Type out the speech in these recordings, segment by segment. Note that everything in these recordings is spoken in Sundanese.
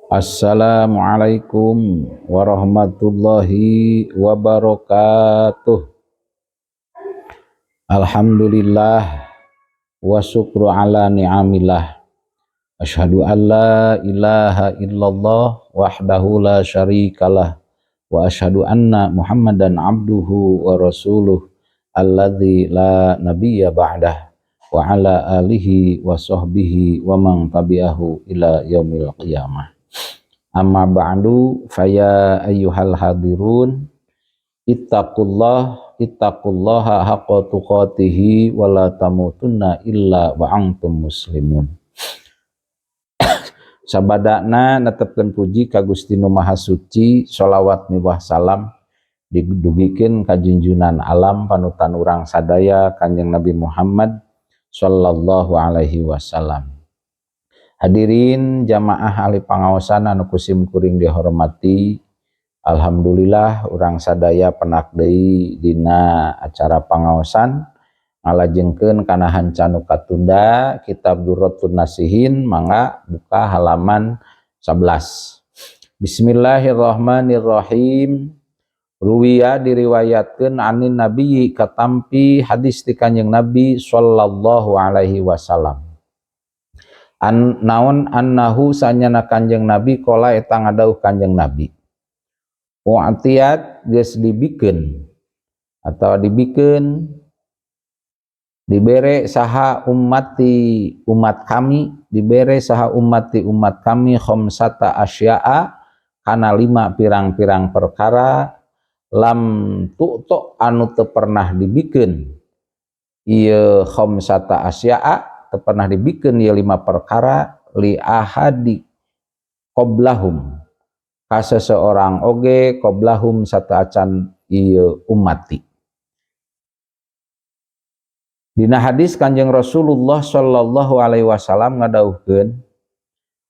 Assalamualaikum warahmatullahi wabarakatuh. Alhamdulillah wa syukru ala ni'amillah. Asyhadu an la ilaha illallah wahdahu la syarikalah wa asyhadu anna Muhammadan abduhu wa rasuluh alladzi la nabiyya ba'dah wa ala alihi wa sahbihi wa man tabi'ahu ila yaumil qiyamah. Amma ba'du, faya ayyuhal hadirun, ittaqullah, ittaqullaha haqqa tuqatihi wa la tamutunna illa wa antum muslimun. Sabadana netepkeun puji ka Gusti Nu Maha Suci, sholawat miwah salam didugikeun ka junjunan alam, panutan urang sadaya, Kanjeng Nabi Muhammad sallallahu alaihi wasallam. Hadirin jamaah ahli pangaosan anu ku sim kuring dihormati, alhamdulillah urang sadaya penak deui dina acara pangaosan, ngalajengkeun kana hanca nu katunda, kitab Durratun Nasihin. Mangga buka halaman 11. Bismillahirrahmanirrahim. Ruwiya, diriwayatkeun, anin Nabi, katampi hadis ti Kanjeng Nabi sallallahu alaihi wasallam, an naon, annahu, sanyana Kanjeng Nabi, qala, eta ngadauh Kanjeng Nabi, u'tiyat, geus dibikeun atau dibikeun, dibere saha, ummati, umat kami, dibere saha, ummati, umat kami, khamsata asya'a, kana lima pirang-pirang perkara, lam tu'to, anu teu pernah dibikeun ieu khamsata asya'a, teu pernah dibikeun ieu lima perkara, li ahadi qoblahum, ka seseorang oge, qoblahum, sateuacan ieu ummati. Dina hadis Kanjeng Rasulullah Shallallahu alaihi wasallam ngadawuhkeun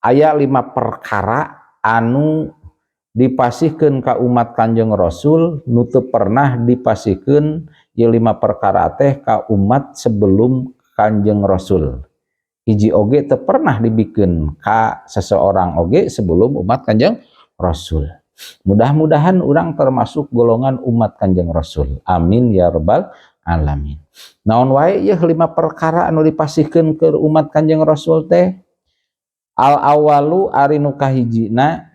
aya lima perkara anu dipasihkeun ka umat Kanjeng Rasul nu teu pernah dipasihkeun ieu lima perkara teh ka umat sebelum Kanjeng Rasul. Hiji oge teu pernah dibikeun ka seseorang oge sebelum umat Kanjeng Rasul. Mudah-mudahan urang termasuk golongan umat Kanjeng Rasul. Amin ya rabbal alamin. Naon wae ieu lima perkara anu dipasihkeun ke umat Kanjeng Rasul teh? Al awalu, ari nu kahijina,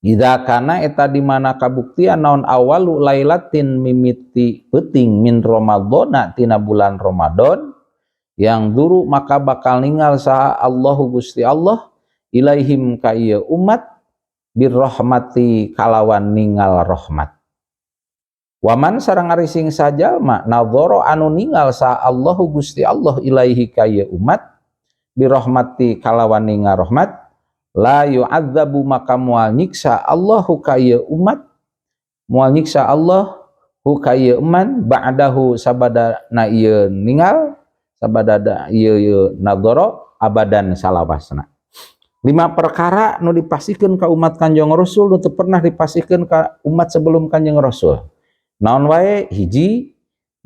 idza kana, eta di mana kabuktian naon, awalu lailatin, mimiti peuting, min Ramadhana, tina bulan Ramadan, yanzhuru, maka bakal ningal saha Allahu, Gusti Allah, ilaihim, ka ieu umat, birrahmati, kalawan ningal rahmat. Waman, sareng ari sing sajalma, nadzara, anu ningal saha Allahu, Gusti Allah, ilaihi, ka ieu umat, birrahmati, kalawan ningal rahmat, la yu'adzabu, maka moal nyiksa Allahu ka ieu umat, moal nyiksa Allah hu ka ieu man ba'dahu, sabada na ieu ningal, sabada ieu ieu nadzara, abadan, salawasna. Lima perkara nu dipasihkeun ka umat Kanjeng Rasul nu teu pernah dipasihkeun ka umat sebelum Kanjeng Rasul. Naon wae? Hiji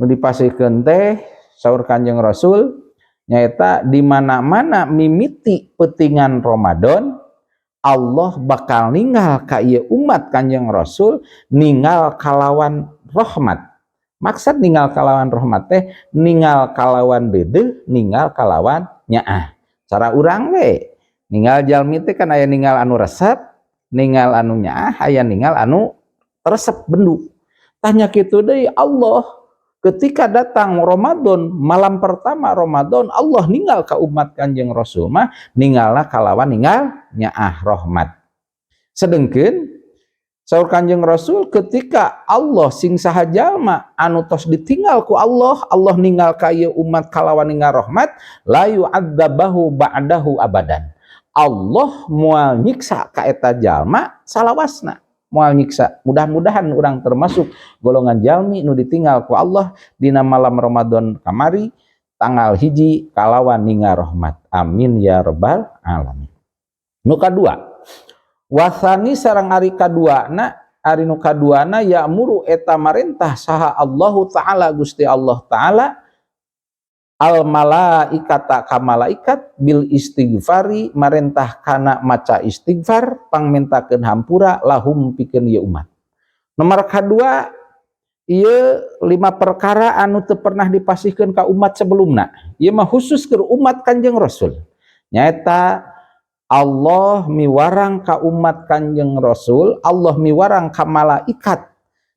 nu dipasihkeun teh, saur Kanjeng Rasul, nyaeta di mana-mana mimiti peutingan Ramadan, Allah bakal ningal ka ieu umat Kanjeng Rasul ningal kalawan rahmat. Maksud ningal kalawan rahmat teh ningal kalawan deudeuh, ningal kalawan nyaah. Cara urang we ningal jalmi teh kan aya ningal anu resep, ningal anu nyaah, aya ningal anu resep bendu. Tanya kitu deui, Allah ketika datang Ramadan, malam pertama Ramadan, Allah ninggal ka umat Kanjeng Rasul mah ninggalna kalawan ninggal nyaah, rahmat. Sedengkeun saur Kanjeng Rasul, ketika Allah, sing saha jalma anu tos ditinggal ku Allah, Allah ninggal ka ieu umat kalawan ninggal rahmat, la yu'adzabahu ba'dahu abadan. Allah moal nyiksa ka eta jalma salawasna, moal nyiksa. Mudah-mudahan urang termasuk golongan jalmi nu ditinggal ku Allah dina malam Ramadan kamari tanggal 1 kalawan ningal rahmat. Amin ya rabbal alamin. Nu kadua, wasani, sareng ari kaduana, ari nu kaduana, ya'muru, eta marentah saha Allahu taala, Gusti Allah taala. Al malaikata ka malaikat bil istighfari, marentah kana maca istighfar, pangmintakeun hampura, lahum pikeun ieu umat. Nomor kadua, ieu lima perkara anu teu pernah dipasihkeun ka umat sebelumna. Ieu mah khusus keur umat Kanjeng Rasul. Nyaeta Allah miwarang ka umat Kanjeng Rasul, Allah miwarang ka malaikat.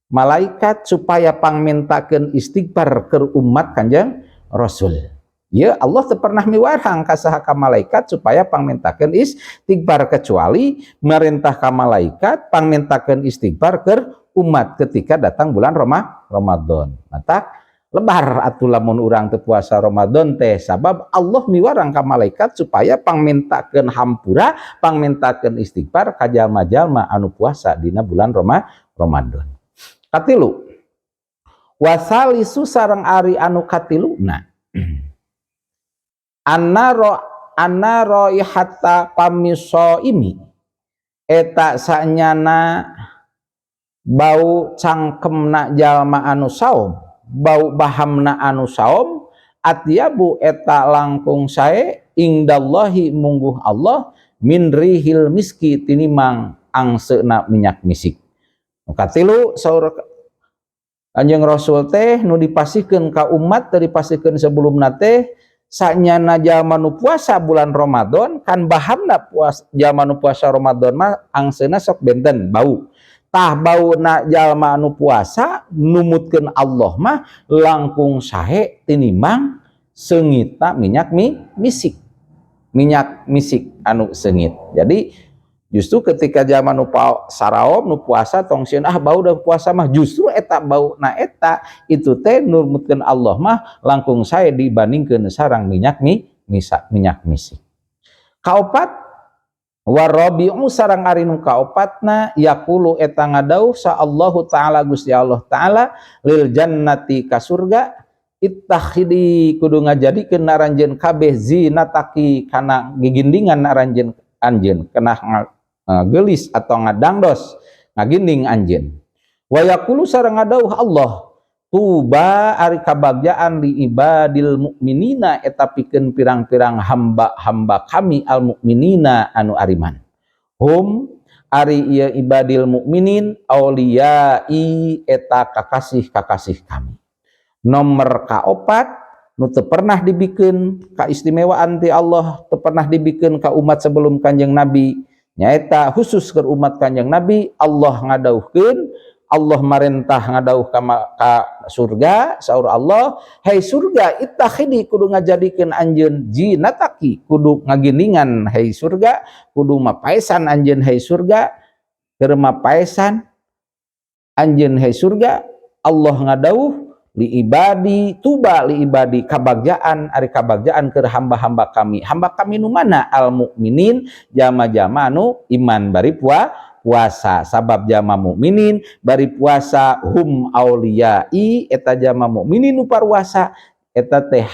Malaikat supaya pangmintakeun istighfar keur umat Kanjeng Rasul. Ya, Allah teu pernah miwarang ka saha, ka malaikat, supaya pangmintakeun istighfar, kecuali merintah ka malaikat pangmintakeun istighfar keur umat ketika datang bulan Ramadan. Matak lebar atuh lamun urang teu puasa Ramadan teh, sabab Allah miwarang ka malaikat supaya pangmintakeun hampura, pangmintakeun istighfar ka jalma-jalma anu puasa dina bulan Ramadan. Katilu, wasalisu sareng ari anu katiluna, anna raihata famis shaimi, eta sanyana bau cangkemna jalma anu saum, bau bahamna anu saum, atyabu eta langkung sae, indallahi mungguh Allah, min rihil miski tinimang angseuna minyak misik. Nu katilu, saur Kanjeng Rasul teh, nu dipasihkeun ka umat teu dipasihkeun sebelumna teh, sanyana jalma nu puasa bulan Ramadan kan bahamna puas, jalma nu puasa Ramadan mah angseuna sok benten bau. Tah, bauna jalma anu puasa numutkeun Allah mah langkung sae tinimbang seungitna minyak misik, minyak misik anu seungit. Jadi justru ketika zaman nu saraom, nu puasa, tong sieun, "Ah, bau dah puasa mah." Justru eta bau na eta itu teh numutkeun Allah mah langkung sae dibandingkeun sareng minyak mi misa, minyak misik. Kaopat, warabi'u sareng ari nu kaopatna, yaqulu eta ngadauh sa Allahu taala, Gusti Allah taala, lil jannati ka surga, ittakhidi kudu ngajadikeun aranjeun kabeh, zinataki kana gigindingan aranjeun, anjeun kena gelis atau ngadangdos, ngaginding anjeun. Wa yaqulu sareng ngadauh Allah, tuba ari kabagjaan, li ibadil mukminina eta pikeun pirang-pirang hamba-hamba kami, al mukminina anu ariman, hum ari ieu ibadil mukminin, auliyai eta kakasih-kakasih kami. Nomor kaopat nu teu pernah dibikeun kaistimewaan ti Allah, teu pernah dibikeun ka umat sebelum Kanjeng Nabi, nyaeta khusus ke umat Kanjeng Nabi, Allah ngadauhkeun, Allah marentah ngadauh ka surga. Saur Allah, "Hei surga, ittakhidi kudu ngajadikeun anjeun, zinataki kudu ngagindingan hei surga, kudu mapaesan anjeun hei surga, keur mapaesan anjeun hei surga." Allah ngadauh, li ibadi, tuba li ibadi, kabagjaan ari kabagjaan keur hamba-hamba kami. Hamba kami nu mana? Al mukminin, jama-jama anu iman bari puasa, sabab jama mukminin bari puasa, hum auliyai eta jama mukminin nu paruasa eta teh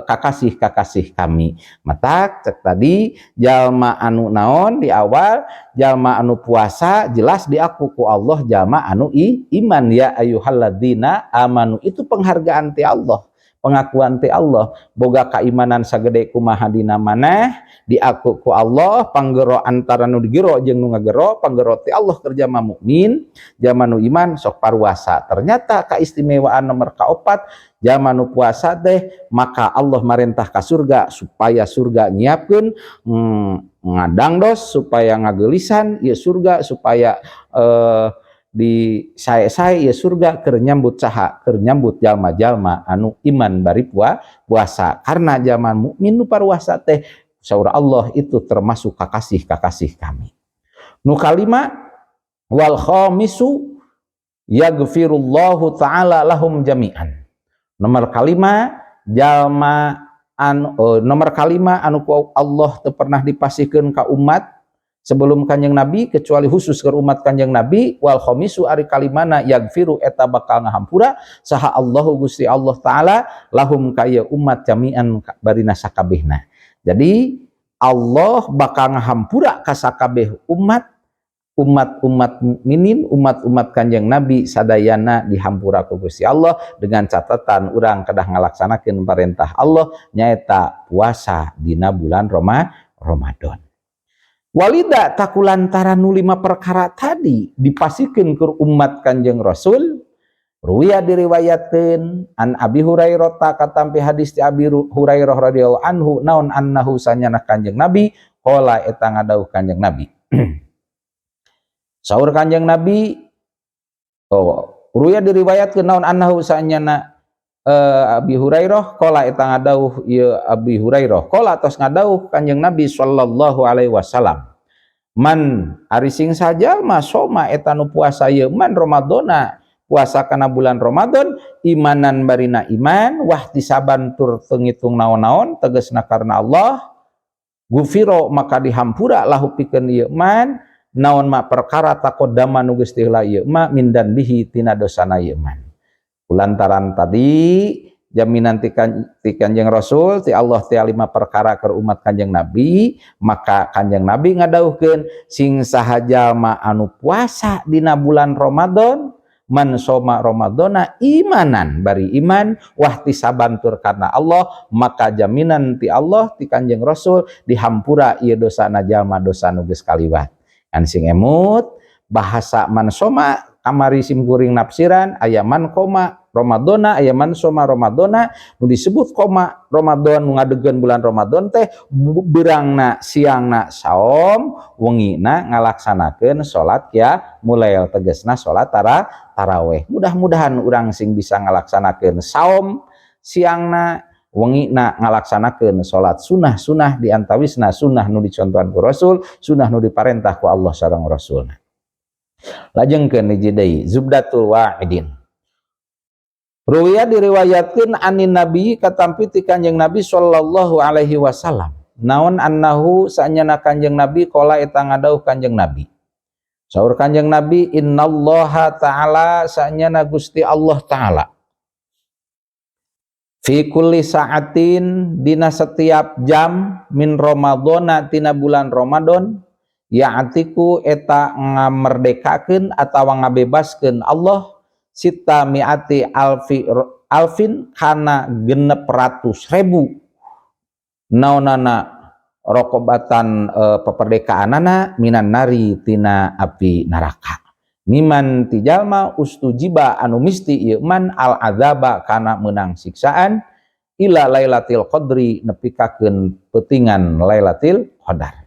kakasih-kakasih kami. Matak cek tadi, jalma anu naon di awal, jalma anu puasa jelas diaku ku Allah jalma anu iman. Ya ayyuhalladzina amanu, itu penghargaan ti Allah, pengakuan ti Allah. Boga keimanan sagede kumaha dina maneh, diaku ku Allah panggero antara nu digero jeung nu ngagero, panggero ti Allah keur jalma mukmin, jalma nu iman sok paruasa. Ternyata keistimewaan nomor kaopat, jalma nu puasa teh maka Allah marentah ka surga supaya surga nyiapkeun ngadangdos, supaya ngageulisan ieu surga, supaya di sae-sae ya surga keur nyambut saha? Keur nyambut jalma-jalma anu iman bari puasa, karena zaman mukmin nu paruasa teh saur Allah itu termasuk kakasih-kakasih kami. Nu kalima, wal khamisu yaghfirullahu taala lahum jami'an. Nomor kalima, jalma anu nomor kalima anu ku Allah teu pernah dipasihkeun ka umat sebelum Kanjeng Nabi kecuali khusus ke umat Kanjeng Nabi, wal khamisu ari kalimana, yagfiru eta bakal ngahampura saha Allahu Gusti Allah taala, lahum kaya umat, jami'an barina sakabehna. Jadi Allah bakal ngahampura ka sakabeh umat. Umat-umat mukminin, umat-umat Kanjeng Nabi sadayana dihampura ku Gusti Allah dengan catatan urang kedah ngalaksanakeun perintah Allah, nyaeta puasa dina bulan Ramadan. Walidza, tah kulantaran nu lima perkara tadi dipasihkeun ke umat Kanjeng Rasul, ruwiya, diriwayatkeun, an Abi Hurairah, katampi hadis ti Abi Hurairah radhiyallahu anhu, naon, annahu, sanyana Kanjeng Nabi, qala, eta ngadawuh Kanjeng Nabi. Saur Kanjeng Nabi, oh, ruwiya, diriwayatkeun, naon, annahu, sanyana Abi Hurairah, qala, eta ngadawuh ieu Abi Hurairah, qala, tos ngadawuh Kanjeng Nabi sallallahu alaihi wasallam, man, ari sing sajalma, soma, eta nu puasa ieu man, Ramadana, puasa kana bulan Ramadan, imanan, barina iman, wahtisaban, tur teu ngitung naon-naon, tegasna karena Allah, gufiro, maka dihampura, lahu, pikeun ieu man, naon, ma, perkara, taqoddama, nu geus ieu ma, min bihi, tina dosana ieu man. Lantaran tadi jaminan ti Kanjeng Rasul, ti Allah ti lima perkara ke umat Kanjeng Nabi, maka Kanjeng Nabi ngadawuhkeun sing saha jalma anu puasa dina bulan Ramadan, man soma Ramadana imanan, bari iman, wahtisaban, tur karena Allah, maka jaminan ti Allah, ti Kanjeng Rasul, dihampura ieu dosana jalma, dosa nu geus kaliwat. Kan sing emut bahasa man soma, kamari sim kuring nafsiran aya man qoma Ramadana, aya man soma Ramadana. Nu disebut qoma Ramadan, nu ngadegeun bulan Ramadan teh beurangna, siangna saum, wengina ngalaksanakeun salat qiyamulail, tegasna salat taraweh. Mudah-mudahan urang sing bisa ngalaksanakeun saum siangna, wengina ngalaksanakeun salat sunah-sunah, di antawisna sunah nu dicontohan ku Rasul, sunah nu diparentah ku Allah sareng Rasulna. Lajengkeun hiji deui, Zubdatul Wa'idin. Ruwiya, diriwayatkeun, anin Nabi, katampi ti Kanjeng Nabi sallallahu alaihi wasallam, naon, annahu, sanyana Kanjeng Nabi, qala, eta ngadawuh Kanjeng Nabi. Saur Kanjeng Nabi, innallaha ta'ala, sanyana Gusti Allah ta'ala, fi kulli sa'atin, dina setiap jam, min Ramadana, tina bulan Ramadan, ya'tiku, eta ngamerdekakeun atawa ngabebaskeun Allah, sita mi'ati alfi alfin, kana 600.000, naonana, rokobatan, peperdekaanana, minan nari, tina api neraka, miman, ti jalma, ustujiba, anu misti ieu man, al azaba, kana meunang siksaan, ila lailatul qadri, nepikakeun peutingan Lailatul Qadar.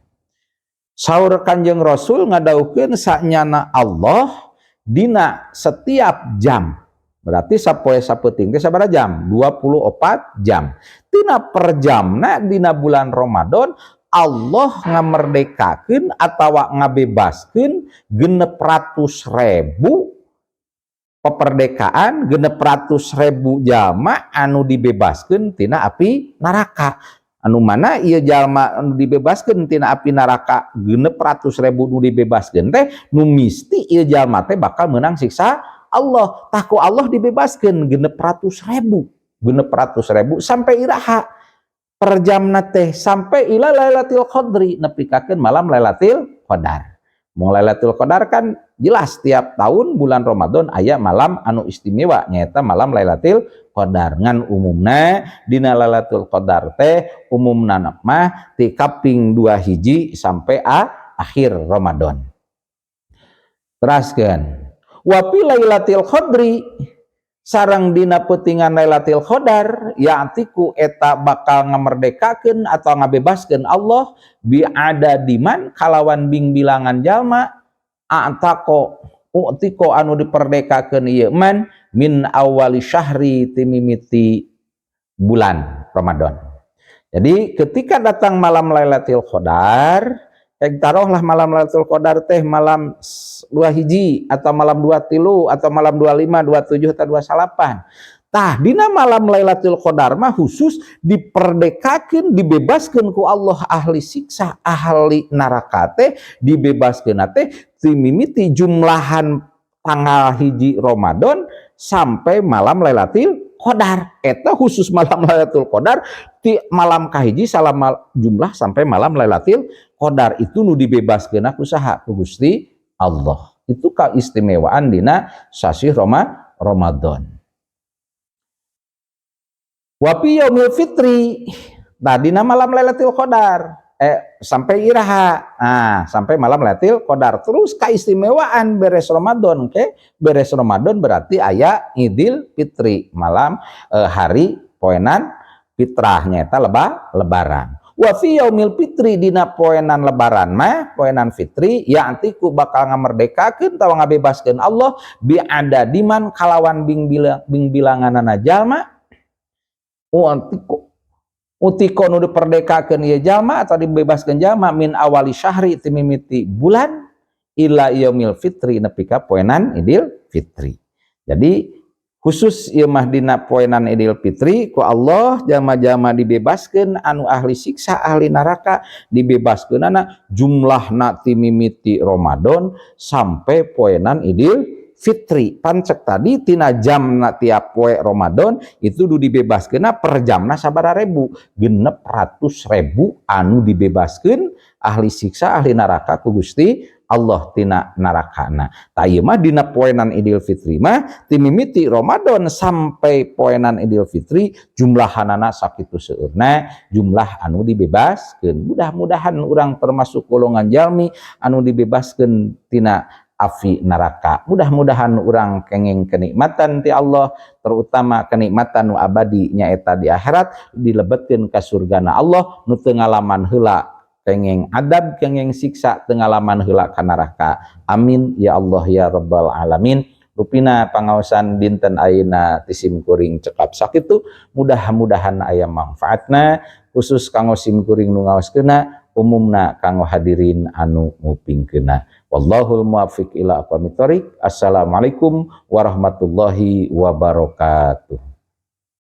Saur Kanjeng Rasul ngadawuhkeun sanyana Allah dina setiap jam, berarti sapoe sapeuting teh sabaraha jam? 24 jam. Tina per jamna dina bulan Ramadan, Allah ngamerdekakeun atawa ngabebaskeun 600.000 peperdekaan, 600.000 jalma anu dibebaskeun tina api neraka. Anu mana ieu jalma anu dibebaskeun tina api neraka, 600.000 nu dibebaskeun teh, nu misti ieu jalma teh bakal menang siksa Allah. Tah, ku Allah dibebaskeun 600.000, 600.000 sampai iraha per jamna teh? Sampai ila Lailatul Qadri, nepikakeun malam Lailatul Qadar. Mau Lailatul Qadar kan jelas tiap tahun bulan Ramadan aya malam anu istimewa, nyaeta malam Lailatul Qadar. Ngan umumna dina Lailatul Qadar teh umumna mah ti kaping 2 hiji sampai akhir Ramadan. Teraskeun, wa fi Lailatul Qadri, sareng dina peutingan Lailatul Qadar, ya'tiku, eta bakal ngamerdekakeun atau ngabebaskeun Allah, bi adadiman, kalawan bing bilangan jalma, a'taqo, u'tiko, anu diperdekakeun ieu man, min awali syahri, timimiti bulan Ramadan. Jadi ketika datang malam Lailatul Qadar, yang taruhlah malam Lailatul Qadar teh malam 2 hiji atau malam 23 atau malam 25, 27 atau 28. Tah, dina malam Lailatul Qadar mah khusus diperdekakeun, dibebaskeun ku Allah ahli siksa, ahli neraka teh dibebaskeun teh timimiti jumlahan tanggal 1 Ramadan sampai malam Lailatul Qadar. Eta khusus malam Lailatul Qadar ti malam kahiji salam jumlah sampai malam Lailatul Qadar itu nu dibebaskeun ku saha? Ku Gusti Allah. Itu keistimewaan dina sasih Ramadan. Wa fi yaumil fitri, tadina malam Lailatul Qadar, sampai iraha? Nah, sampai malam Lailatul Qadar. Terus keistimewaan beres Ramadan, oke, okay? Beres Ramadan berarti aya Idul Fitri, malam hari poenan fitrah, nyaeta lebaran. Wa fi yaumil fitri, dina poenan lebaran mah, poenan fitri, ya'tiqu, bakal ngamerdekakeun atawa ngabebaskeun Allah, bi adadiman, kalawan bing bilang bing bilanganana jalma, u'tiqo u'tiqo, nu diperdekakeun ieu jalma atau dibebaskeun jalma, min awali syahri, ti mimiti bulan, ila yaumil fitri, nepi ka poenan Idul Fitri. Jadi khusus ieu mah dina poenan Idul Fitri ku Allah jalma-jalma dibebaskeun, anu ahli siksa, ahli neraka dibebaskeunana jumlahna ti mimiti Ramadan sampai poenan Idul Fitri. Pan cek tadi, tina jamna tiap poe Ramadan itu du dibebaskeun per jamna sabaraha ribu? 600.000 anu dibebaskeun ahli siksa, ahli neraka ku Gusti Allah tina narakana. Tah, ieu mah dina poenan Idul Fitri mah ti mimiti Ramadan sampai poenan Idul Fitri jumlahanana sakitu seueurna jumlah anu dibebaskeun. Mudah-mudahan urang termasuk golongan jalmi anu dibebaskeun tina api neraka. Mudah-mudahan urang kenging kenikmatan ti Allah, terutama kenikmatan nu abadi, nyaeta di akhirat dilebetkeun ka surgana Allah nu teu ngalaman heula kenging adab, kenging siksa, teu ngalaman heula ka neraka. Amin ya Allah ya Rabbal alamin. Rupina pangaosan dinten ayeuna ti sim kuring cekap sakitu, mudah-mudahan aya manfaatna, khusus kanggo sim kuring nu ngaoskeunna, umumna kanggo hadirin anu ngupingkeunna. Wallahul muwaffiq ila aqwamit thoriq. Assalamualaikum warahmatullahi wabarakatuh.